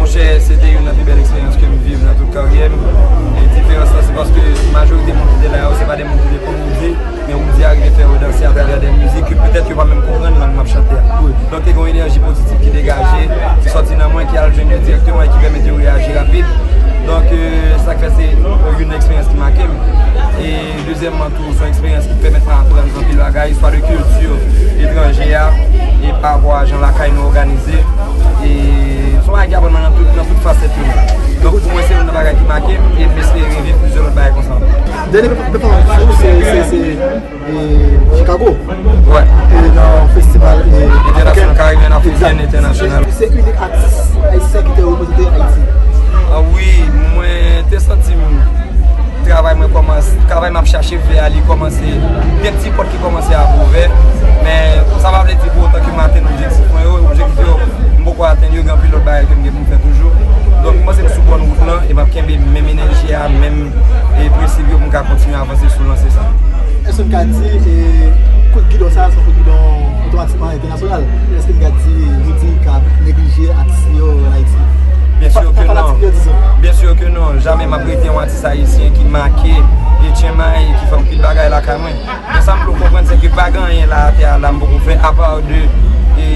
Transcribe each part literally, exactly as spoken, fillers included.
Monchè, se te youn nan pi bèl eksperyans ke m viv nan tout karyè m. E diferans lan, se paske majorite moun ki te la yo, se pa de moun ki te konn Roody, men Roody arive fè yo danse atravè de mizik ke petèt yo pa menm konprann lang m ap chante a. Donk, te gen yon enèji pozitif ki degaje, ki sòti nan mwen, ki al jwenn yo dirèkteman e ki pèmèt yo reyaji rapid. Donk, euh, sa k fè se youn nan eksperyans ki make m. E dezyèmman tou, se yon eksperyans ki pèmèt mwen aprann anpil bagay, swa de kilti etranje a, e pa rapò a jan lakay nou òganize. E se yon bagay ki aprann mwen nan tout, nan tout fasèt yo. Donk, pou mwen, se youn nan bagay ki make m, e m espere reviv plizyè lòt bagay konsa ankò. Dènye pèfòmans ou, se, se, se, e, Chicago. Wè. E nan festival, e, International Caribbean African International. Se inik atis ayisyen ki te reprezante Ayiti. Ah wi, mwen te santi m travay mwen kòmanse, travay m ap chache fè a, li kòmanse, gen ti pòt ki kòmanse ap ouvè, men sa pa vle di pou otan ke m atenn objektif mwen yo, objektif yo, m poko atenn yo, gen anpil lòt bagay ke m gen pou m fè toujou. Donk, m panse m sou bòn wout lan, e m ap kenbe menm enèji a, menm, e, prensip yo pou m ka kontinye avanse sou lanse sa. Èske n ka di, e, kout gidon sa, se yon kout gidon otomatikman entènasyonal? Èske n ka di, nou di, ka neglije atis yo ann Ayiti? Byen si ke non. Byen si ke non. Jamè m ap rete yon atis ayisyen ki make e tchenmay, ki fè anpil bagay lakay mwen. Men sa m vle w konprann, se ke pa gen anyen la atè a la m poko fè, apa de, e,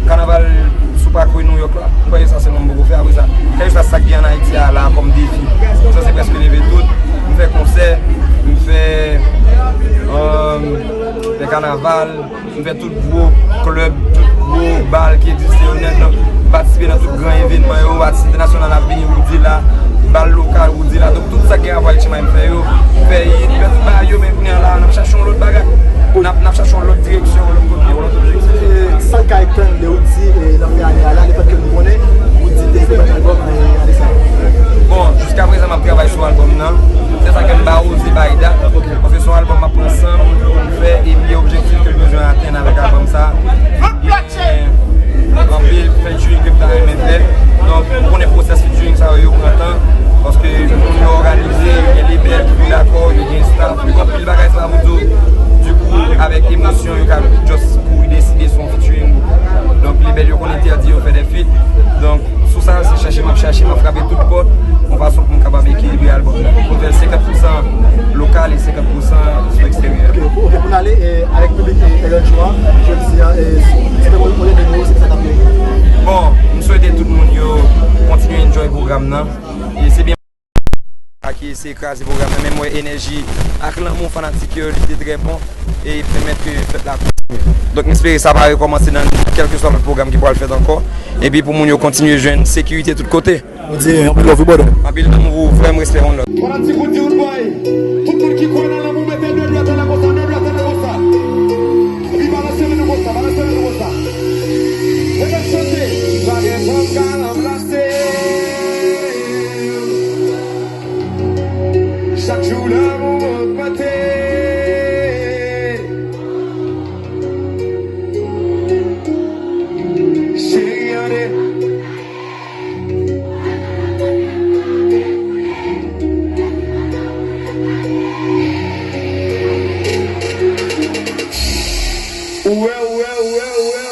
kanaval sou pakri New York la. M kwè se sa sèlman m poko fè. Apre sa, kèlkeswa sa k gen ann Ayiti a la kòm defi, m sanse prèske leve tout. M fè konsè, m fè, euh, fè kanaval. M fè tout gwo klèb, tout gwo bal ki egziste yo nèt. Donk, m patisipe nan tout gran evènman yo. Atis entènasyonal ap vini, Roody la, bal lokal, Roody la. Donk, tout sa ki gen rapò ak tchenmay m fè yo, m fè hit, m fè tout bagay yo, men kounye a la, n ap chache yon lòt bagay. N ap, n ap chache yon lòt direksyon, yon lòt kote, yon lòt objektif. E, sa n ka atann de Roody, e, nan fen ane a la, lefètke nou konnen Roody te fè yon albòm, e, ane sa. Bon, jiskaprezan, m ap travay sou albòm nan. Se sa ke m pa oze bay dat, paske se yon albòm m ap pran san m pou m fè, e m gen objektif ke m bezwen atenn avèk albòm sa. Gen anpil featuring ke m ta renmen fè. Donk, ou konnen pwosès featuring sa yo, yo pran tan, paske moun yo òganize, yo gen lebèl ki pou dakò, yo gen staff, yo gen anpil bagay sa pou di w. Dikou, avèk emosyon, yo ka just kouri deside sou yon featuring. Donk, lebèl yo konn entèdi yo fè de feat. Donk, sou sa, se chèche m ap chèche, m ap frape tout pòt, yon fason pou m kapab ekilibre albòm nan. Pou m fè l senkant pou san lokal e senkant pou san sou eksteryè. Ok, pou, ok, pou n ale, e, avèk piblik, e, Elan Show a, jodi a, e, si te mwen, mwen, mwen, se sa t ap ye. Bon, m swete tout moun yo kontinye enjoy pwogram nan. E se byen. A ki eseye kraze pwogram nan, men m wè enèji ak lanmou fanatik yo, li te trè bon e pèmèt ke fèt la kontinye. Donk, m espere sa pa rekòmanse nan kèlkeswa lòt pwogram ki pral fèt ankò. Epi pou moun yo kontinye jwenn sekirite tout kote. Nou di anpil love, wi, brother. Anpil lanmou pou ou, frè m, respè one love. Fanatik Roody Roodboy, tout moun ki kwè nan lanmou, mete de dwèt anlè konsa, de dwèt anlè konsa. Epi balanse men nou konsa, balanse men nou konsa. Mete chante. Pa gen fanm ka ranplase. Chak jou lanmou ogmante. Cheri, ande. Ou wè, ou wè, ou wè, ou wè.